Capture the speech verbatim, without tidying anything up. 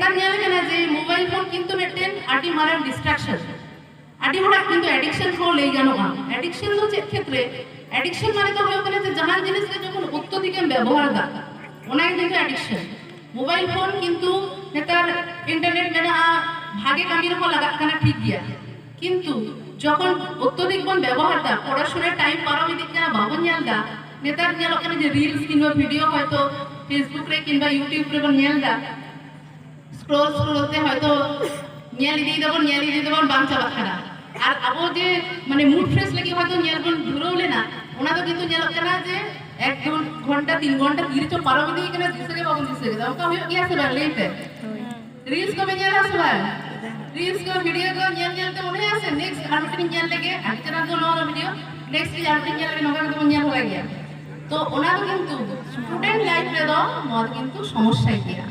ᱧᱮᱞ ᱠᱟᱱᱟ ᱡᱮ ᱢᱳᱵᱟᱭᱤᱞ ᱯᱷᱳᱱ ᱠᱤᱱᱛᱩ ᱢᱤᱫᱴᱮᱱ ᱟᱹᱰᱤ ᱢᱟᱨᱟᱝ ᱰᱤᱥᱴᱨᱟᱠᱥᱚᱱ, ᱟᱹᱰᱤ ᱦᱚᱲᱟᱜ ᱠᱤᱱᱛᱩ ᱮᱰᱤᱠᱥᱚᱱ ᱦᱚᱸ ᱞᱟᱹᱭ ᱜᱟᱱᱚᱜᱼᱟ᱾ ᱮᱰᱤᱠᱥᱚᱱ ᱫᱚ ᱪᱮᱫ ᱠᱷᱮᱛᱨᱮ? ᱮᱰᱤᱠᱥᱚᱱ ᱢᱟᱱᱮ ᱫᱚ ᱦᱩᱭᱩᱜ ᱠᱟᱱᱟ ᱡᱮ ᱡᱟᱦᱟᱱ ᱡᱤᱱᱤᱥ ᱜᱮ ᱡᱚᱠᱷᱚᱱ ᱚᱛᱭᱚᱫᱷᱤᱠ ᱮᱢ ᱵᱮᱵᱚᱦᱟᱨ ᱮᱫᱟ, ᱚᱱᱟ ᱜᱮ ᱠᱤᱱᱛᱩ ᱮᱰᱤᱠᱥᱚᱱ᱾ ᱢᱳᱵᱟᱭᱤᱞ ᱯᱷᱳᱱ ᱠᱤᱱᱛᱩ ᱱᱮᱛᱟᱨ ᱤᱱᱴᱟᱨᱱᱮᱴ ᱢᱮᱱᱟᱜᱼᱟ, ᱵᱷᱟᱜᱮ ᱠᱟᱹᱢᱤ ᱨᱮᱦᱚᱸ ᱞᱟᱜᱟᱜ ᱠᱟᱱᱟ, ᱴᱷᱤᱠ ᱜᱮᱭᱟ, ᱠᱤᱱᱛᱩ ᱡᱚᱠᱷᱚᱱ ᱚᱛᱭᱚᱫᱷᱤᱠ ᱵᱚᱱ ᱵᱮᱵᱚᱦᱟᱨ ᱮᱫᱟ, ᱯᱚᱲᱟᱥᱩᱱᱟ ᱴᱟᱭᱤᱢ ᱯᱟᱨᱚᱢ ᱤᱫᱤᱜ ᱠᱟᱱᱟ, ᱵᱟᱵᱚᱱ ᱧᱮᱞ ᱮᱫᱟ᱾ ᱱᱮᱛᱟᱨ ᱧᱮᱞᱚᱜ ᱠᱟᱱᱟ ᱡᱮ ᱨᱤᱞᱥ ᱠᱤᱝᱵᱟ ᱵᱷᱤᱰᱤᱭᱳ ᱦᱚᱭᱛᱳ ᱯᱷᱮᱥᱵᱩᱠ ᱨᱮ ᱠᱤᱝᱵᱟ ᱤᱭᱩᱴᱤᱭᱩᱵᱽ ᱨᱮᱵᱚᱱ ᱧᱮᱞ ᱮᱫᱟ, ᱥᱠᱨᱚᱞ ᱥᱠᱨᱚᱞ ᱛᱮ ᱦᱚᱭᱛᱳ ᱧᱮᱞ ᱤᱫᱤᱭ ᱫᱟᱵᱚᱱ, ᱧᱮᱞ ᱤᱫᱤᱭ ᱫᱟᱵᱚᱱ, ᱵᱟᱝ ᱪᱟᱵᱟᱜ ᱠᱟᱱᱟ᱾ ᱟᱨ ᱟᱵᱚ ᱡᱮ ᱢᱟᱱᱮ ᱢᱩᱰ ᱯᱷᱨᱮᱥ ᱞᱟᱹᱜᱤᱫ ᱦᱚᱭᱛᱳ ᱧᱮᱞ ᱵᱚᱱ ᱫᱷᱩᱨᱟᱹᱣ ᱞᱮᱱᱟ, ᱚᱱᱟ ᱫᱚ ᱠᱤᱱᱛᱩ ᱧᱮᱞᱚᱜ ᱠᱟᱱᱟ ᱡᱮ ᱮᱠ ᱫᱩ ᱜᱷᱚᱱᱴᱟ, ᱛᱤᱱ ᱜᱷᱚᱱᱴᱟ ᱛᱤ ᱨᱮᱪᱚ ᱯᱟᱨᱚᱢ ᱤᱫᱤᱭ ᱠᱟᱱᱟ, ᱫᱤᱥᱟᱹ ᱜᱮ ᱵᱟᱵᱚᱱ ᱫᱤᱥᱟᱹ ᱠᱮᱫᱟ᱾ ᱚᱱᱠᱟ ᱦᱩᱭᱩᱜ ᱜᱮᱭᱟ ᱥᱮ ᱵᱟᱝ? ᱞᱟᱹᱭ ᱯᱮ᱾ ᱨᱤᱞᱥ ᱠᱚ ᱧᱮᱞᱟ ᱥᱮ ᱵᱟᱝ? ᱨᱤᱞᱥ ᱠᱚ, ᱵᱷᱤᱰᱤᱭᱳ ᱠᱚ ᱧᱮᱞ ᱧᱮᱞ ᱛᱮ ᱢᱚᱱᱮ ᱦᱩᱭᱩᱜᱼᱟ ᱥᱮ, ᱱᱮᱠᱥᱴ ᱟᱨ ᱢᱤᱫᱴᱮᱱ ᱧᱮᱞ ᱞᱮᱜᱮ, ᱟᱹᱰᱤ ᱪᱮᱦᱨᱟ ᱫᱚ ᱱᱚᱣᱟ ᱵᱷᱤᱰᱤᱭᱳ, ᱱᱮᱠᱥᱴ ᱟᱨ ᱢᱤᱫᱴᱮᱱ ᱧᱮᱞ ᱞᱮᱜᱮ, ᱱᱚᱝᱠᱟ ᱠᱟᱛᱮ ᱵᱚᱱ ᱧᱮᱞ ᱵᱟᱲᱟᱭ ᱜᱮᱭᱟ᱾ ᱛᱚ ᱚᱱᱟ ᱫᱚ ᱠᱤᱱᱛᱩ ᱥᱴᱩᱰᱮᱱᱴ ᱞᱟᱭᱤᱯᱷ ᱨᱮᱫᱚ ᱱᱚᱣᱟ ᱫᱚ ᱠᱤᱱᱛᱩ ᱥᱚᱢᱚᱥᱥᱟᱭ ᱜᱮᱭᱟ᱾